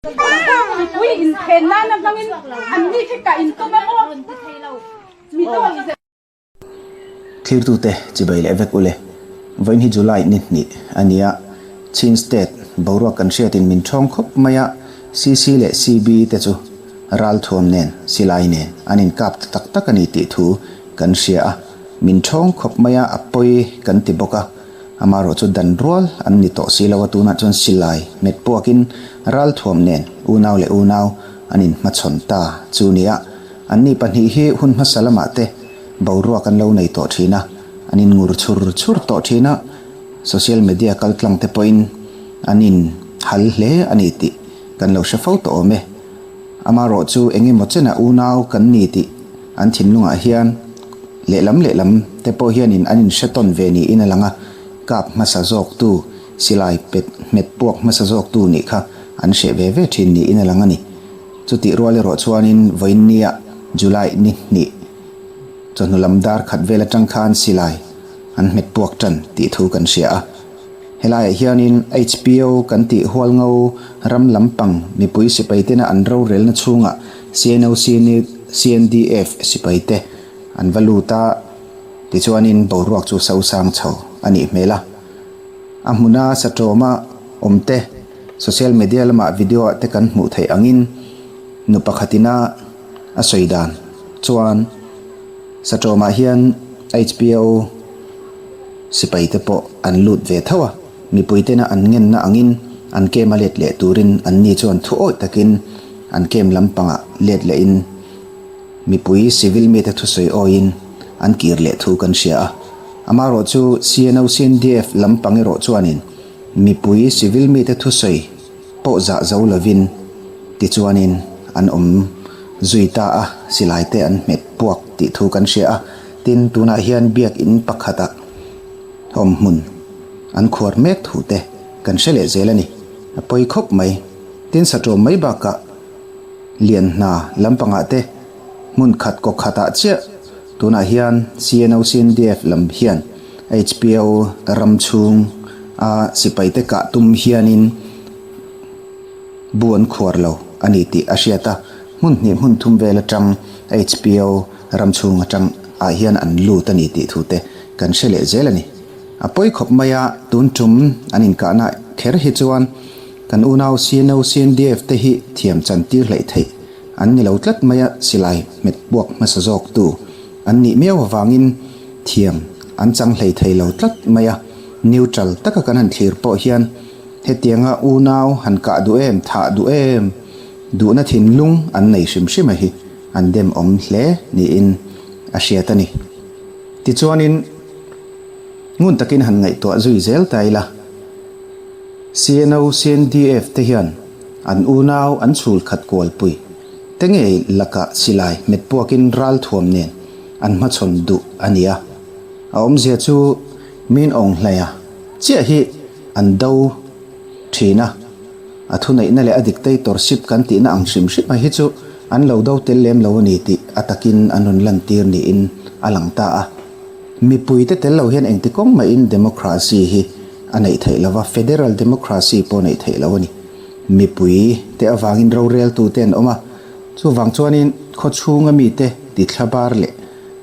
Mipui inphen nana hmangin anni khi kah intum a maw? Mi dawi zet. Thlirtute chibai leh vek ule. Vawiin hi July ni hnih a ni a, Chin State boruak kan hriatin min ṭhawng khawp mai a, CC leh CB te chu ralthuam nen, silai nen an inkap ta tak tak a ni tih thu kan hria a, min ṭhawng khawp mai a, a pawi kan ti bawk a. Amaherawh chu dan rual an ni tawh si lo a, tunah chuan silai hmet puakin ralthuam nen unau leh unau an inhmachhawn ta chu nia. Anni pahnih hi hun hmasa lamah te boruak an lo nei tawh thin a, an inngur chhur chhur tawh thin a, social media kaltlang te pawhin an inhal hle a ni tih kan lo hre fo tawh awm e. Amaherawh chu eng emaw chenah unau kan ni tih an thinlungah hian lehlam lehlam te pawh hianin an inhre tawn ve niin a lang a, kap hmasa zawktu, silai pet hmet puak hmasa zawktu nih kha an hreh ve ve thin niin a lang a ni. Chutih rual erawh chuanin vawiinnia July ni hnih chawhnu lam dar khat vel atang khan silai an hmet puak tan tih thu kan hria a. Helaiah hianin HPO kan tih hualngo ram lampang mipui sipai tena an rorelna chhungah CNOC CNDF sipai te an va lut a, tichuanin boruak chu sosang chho a nih hmel a. A hmuna satawma awm te social media lamah video ah te kan hmuh theih angin nu pakhatina a sawi dan chuan satawmah hian HPO Sipai te pawh an lut ve tho a, mipui tena an ngenna angin an kem a let leh turin anni chuan thu awih takin an kem lampangah let lehin mipui civil mite thusawi awiin an kir leh thu kan hria a. Amaherawh chu CNO CNDF lampang erawh chuanin mipui civil mite thusawi pawh zah zo lovin tichuanin an awm zui ta a, silai te an hmet puak tih thu kan hria a. Tin, tunah hian biakinn pakhatah awmhmun an khuar mek thu te kan hre leh zel a ni. A pawi khawp mai. Tin, satawm mai bakah lian hna lampangah te hmun khat kaw khatah chiah tunah hian CNO CNDF lam hian HPO ram chhung a sipai te kah tum hianin bu an khuar lo a ni tih a hriat a. Hmun hnih hmun thum vel atang HPO ram chhung atang ah hian an lut a ni tih thu te kan hre leh zel a ni. A pawi khawp mai a, tun tum an inkahna kher hi chuan kan unau CNO CNDF te hi thiam chan tir hleih theih an ni lo tlat mai a, silai hmet puak hmasa zawk tu an nih miau avangin thiam an chang hlei thei lo tlat mai a, neutral taka kan han thlir pawh hian hetianga unau han kah duh em thah duh em Duhna thinlung an nei hrim hrim a hi an dem awm hle niin a hriat a ni. Tichuanin ngun takin han ngaihtuah zui zel ta ila, CNO, CNDF te hian an unau an chhul khat kualpui te ngei lakah silai hmet puakin ralthuam nen an hmachhawn duh a ni a. A awmzia chu min awng hlaia chiah hi an do thin a. A thuneihna leh a dictatorship kan tihna ang hrim hrim a hi chu an lo do tel lem lo a ni tih a takin an rawn lantir niin a lang ta a. Mipuite tel lo hian engti kawng mahin democracy hi a neih theih lo va, federal democracy pawh a neih theih lo a ni. Mipui te avangin roreltute an awm a, chuvang chuanin khawchhunga mite tithlabar leh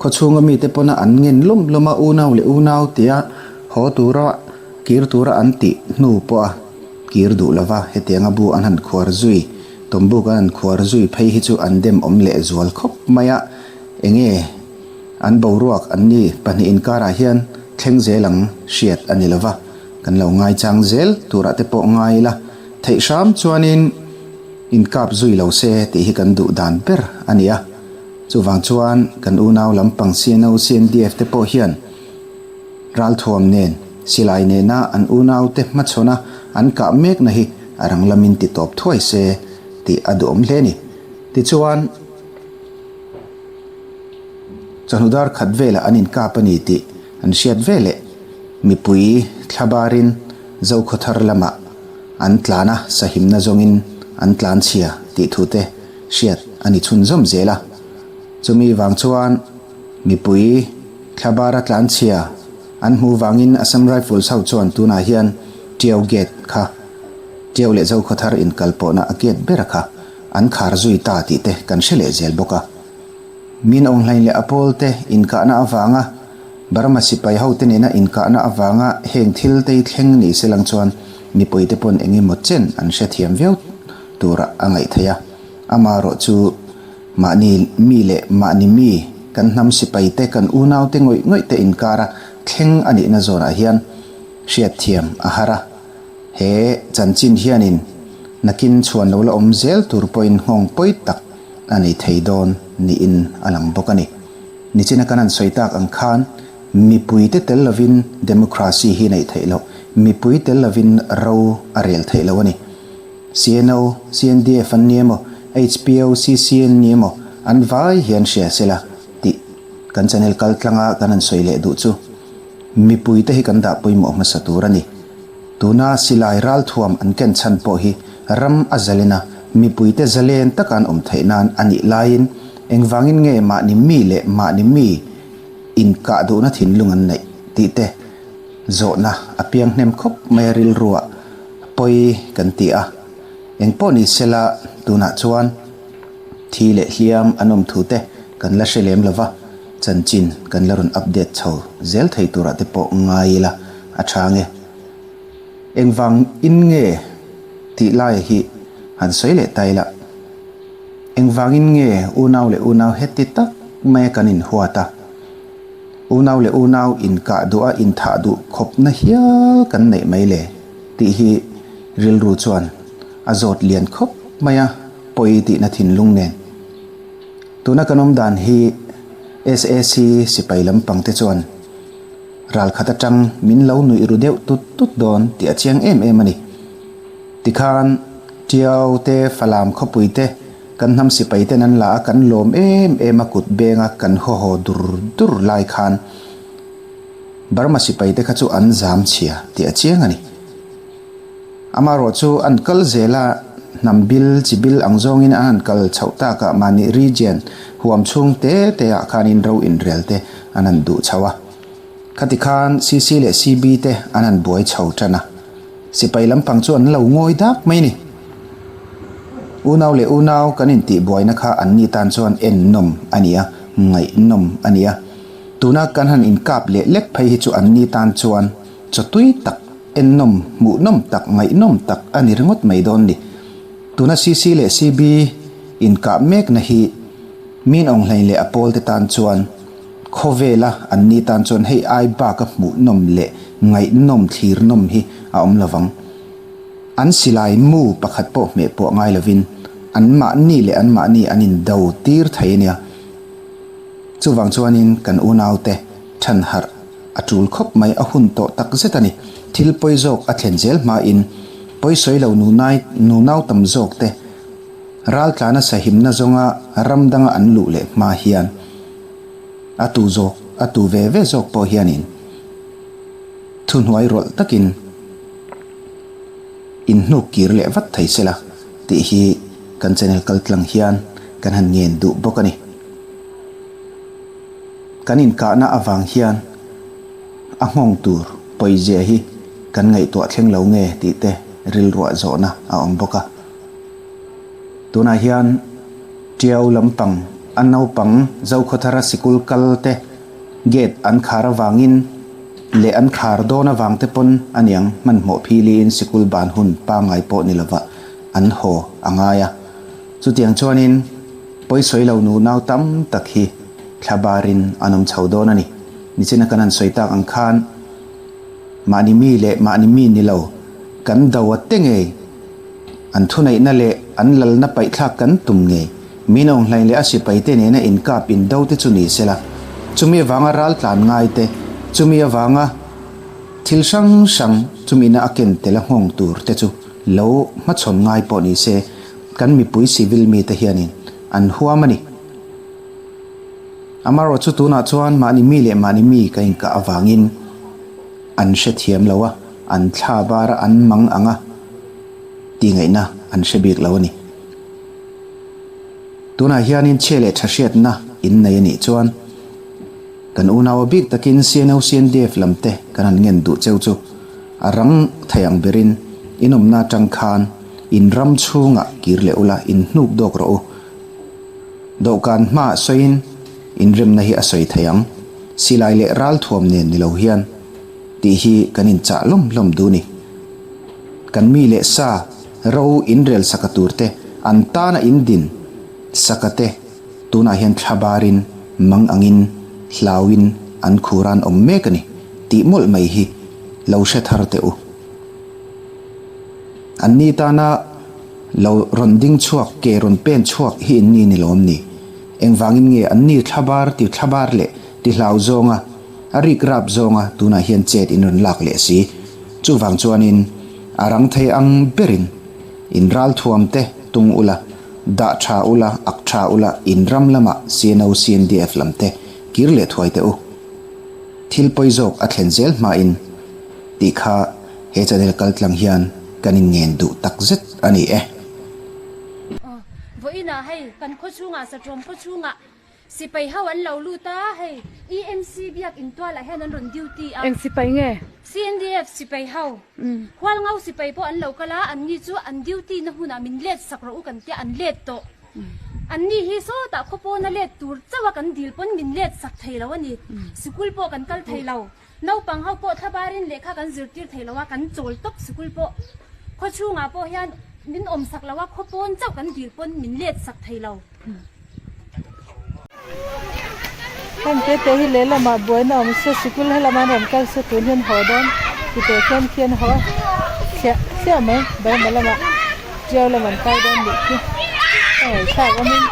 khawchhunga mite pawna an ngen lawm lawm a, unau leh unau tia haw tura kir tura an tih hnu pawha Kir duh lova hetianga bu an han khuar zui, tawmbuk an han khuar zui phei hi chu an dem awm leh zual khawp mai a, enge an boruak an ni pahnih inkarah hian thleng zel ang hriat a ni lova, kan lo ngaichang zel turah te pawh ngai ila, theih hram chuanin inkap zui lo se tih hi kan duh dan ber a ni a, chuvang chuan kan unau lampang CNO, CNDF te pawh hian. Ralthuam nen, silai nena an unaute hmachhawna an kah mekna hi a rang lamin ti tawp thuai se tih a duhawm hle a ni. Tichuan, chawhnu dar khat velah an inkap a ni tih an hriat veleh mipui thlabarin Zokhawthar lamah an tlan a, sahimna zawngin an tlan chhia tih thute hriat a ni chhunzawm zel a. Chumi vang chuan mipui thlabara tlanchhia an hmuh vangin Assam Rifles ho chuan tunah hian Tiau Gate kha Tiau leh Zokhawthar inkalpawhna a gate bera kha an khar zui ta tih te kan hre leh zel bawk a. Min Aunghlain leh a pawlte inkahna avanga Burma sipai hote nena inkahna avanga heng thil te hi thleng ni se lang chuan mipuite pawn eng emaw chen an hrethiam viau turah a ngaih theih a. Amaherawh chu mahni mi leh mahni mi kan hnam sipaite kan unaute ngawih ngawih te inkara thleng a nihna zawnah hian hriatthiam a har a. He chanchin hianin nakin chhuan lo la awm zel tur pawhin nghawng pawi tak a nei thei dawn niin a lang bawk a ni. Nichina kan han sawi tak ang khan mipuite tel lovin democracy hi neih theih loh, mipui tel lovin ro a rel theih loh a ni. CNO, CNDF an ni emaw, HPO, CC an ni emaw an vai hian hria sela tih kan channel kaltlanga kan han sawi leh duh chu mipuite hi kan dah pawimawh hmasa tur a ni. Tuna silai ralthuam an ken chhan pawh hi ram a zalen a, mipuite zalen taka an awm theih nan a nih laiin engvangin nge mahni mi leh mahni mi inkah duhna thinlung an neih tih te zawhna a piang hnem khawp mai a rilruah pawi kan ti a. Engpawh ni sela tunah chuan thi leh hliam an awm thu te kan la hre lem lova, chanchin kan la rawn update chho zel thei turah te pawh ngai ila a tha nge. Engvang in nge tih laia hi han sawi leh ta ila, engvang in nge unau leh unau heti tak maia kan inhuat a, unau leh unau inkah duh a inthah duh khawpna hial kan neih mai le tih hi rilru chuan a zawt lian khawp mai a, pawi tihna thinlung nen. Tuna kan awm dan hi SAC sipai lampang te chuan ral khat atang min lo nuih ru deuh tut tut dawn tih a chiang em em a ni. Tikhan Tiau te, Falam khawpui te, kan hnam sipai ten an la a, kan lawm em em a kut benga kan haw haw dur dur lai khan Burma sipai te kha chu an zam chhia tih a chiang a ni. Amaherawh chu an kal zel a, hnam bil chi bil ang zawngin an han kal chhoh takah mahni region huam chhung te te ah khanin ro inrel te an han duh chho a. Khati khan CC leh CB te an han buai chho tan a. Sipai lampang chu an lo ngawi dak mai ni. Unau leh unau kan intih buaina kha an ni tan chuan en nawm a ni a, ngaihnawm a ni a. Tuna kan han inkap leh lek phei hi chu an ni tan chuan chawtui tak, Ennawm, hmuhnawm tak, ngaihnawm tak a ni ringawt mai dawn ni. Tuna CC leh CB inkah mekna hi min awnghlei leh a pawlte tan chuan khawvela an ni tan chuan hei ai baka hmuhnawm leh ngaihnawm thlirnawm hi a awm lovang. An silai mu pakhat pawh hmeh pawh ngai lovin anmahni leh anmahni an indo tir thei a nia. Chuvang chuanin kan unaute thanharh A tul khawp mai, a hun tawh tak zet a ni. Thil pawi zawk a thlen zel hmain pawi sawi lo nunai nunau tam zawk te raltlana sahimna zawnga ram danga an luh leh hma hian a tu zawk a tu ve ve zawk pawh hianin thuhnuai rawlh takin inhnuk kir leh vat thei sela tih hi kan channel kaltlang hian kan han ngen duh bawk a ni. Kan inkahna avang hian a nghawng tur pawizia hi kan ngaihtuah thleng lo nge tih te rilruah zawhna a awm bawk a. Tunah hian Tiau lampang a naupang Zokhawthara sikul kal te gate an khar avangin leh an khar dawn avang te pawn aniang hmanhmawh philiin sikul ban hun pangngai pawh ni lova an haw a ngai a. Chutiang chuanin pawisawi lo nunau tam tak hi thla barin an awm chho dawn a ni. Nichina kan han sawi tak ang khan mahni mi leh mahni mi ni lo kan do a te ngei, an thuneihna leh an lalna paihthlak kan tum ngei, min awnghlain leh a sipaite nena inkap indo te chu ni sela, chumi avanga raltlan ngai te, chumi avanga thil hrang hrang chumina a ken tel a nghawng tur te chu lo hmachhawn ngai pawh ni se, Kan mipui civil mite hianin an huam a ni. Amaherawh chu tunah chuan mahni mi leh mahni mi ka inkah avangin an hrethiam lo a, an thla bar a, an mang ang a tih ngaihna an hre bik lo a ni. Tunah hianin chhia leh tha hriatna in nei a nih chuan kan unau a bik takin CNO CNDF lamte kan han ngen duh cheu chu a rang thei ang berin. In awmna atang khan in ram chhungah kir leh ula, in hnuk dawk rawh u. Dawhkan hmaah sawiin inremna hi a sawi thei ang. Silai leh ralthuam nen ni lo hian tih hi kan inchah lawm lawm duh ni. Kan mi leh sa ro inrel saka tur te, an tana indin saka te tunah hian thlabarin mang angin hlauin an khuran awm mek a ni tih mawlh mai hi lo hre thar teh u. Anni tana lo rawn ding chhuak, ke rawn pen chhuak hi in ni ni lawm ni? Engvangin nge anni thlabar ti thlabar leh ti hlau zawnga, a rik rap zawnga tunah hian chet in rawn lak leh si? Chuvang chuanin a rang thei ang berin in ralthuam te tung ula, dah tha ula, ak tha ula, in ram lamah CNO, CNDF lam te kir leh thuai teh u. Thil pawi zawk a thlen zel hmain tih kha He channel kal tlang hian kan in ngen duh tak zet a ni e. Aw, vawiinah hei kan khaw chhungah Satrawm khaw chhungah sipai ho an lo lut a, hei EMC biak intualah hian an rawn duty a. Eng sipai nge? CNDF sipai ho. Hualngo sipai pawh an lo kal a, anni chu an duty na hmunah min let sak rawh u kan tia an let tawh. Anni hi sawtah khaw pawna let tur chauh a kan dil pawn min let sak thei lo a ni. Sikul pawh kan kal thei lo. Naupang ho pawh thlabarin lehkha kan zirtir thei lo a, kan chawl tawp sikul pawh khaw chhungah pawh hian min awm sak lo a, khaw pawn chauh kan dil pawn min let sak thei lo. Heng te te hi lehlamah buaina awm se sikul helam an rawn kal se tun hian haw dawn ti teh khian khian haw thliah thliah mai Burma lamah Tiau lam an kai dawn nih khi ka ngaihthlak awmin.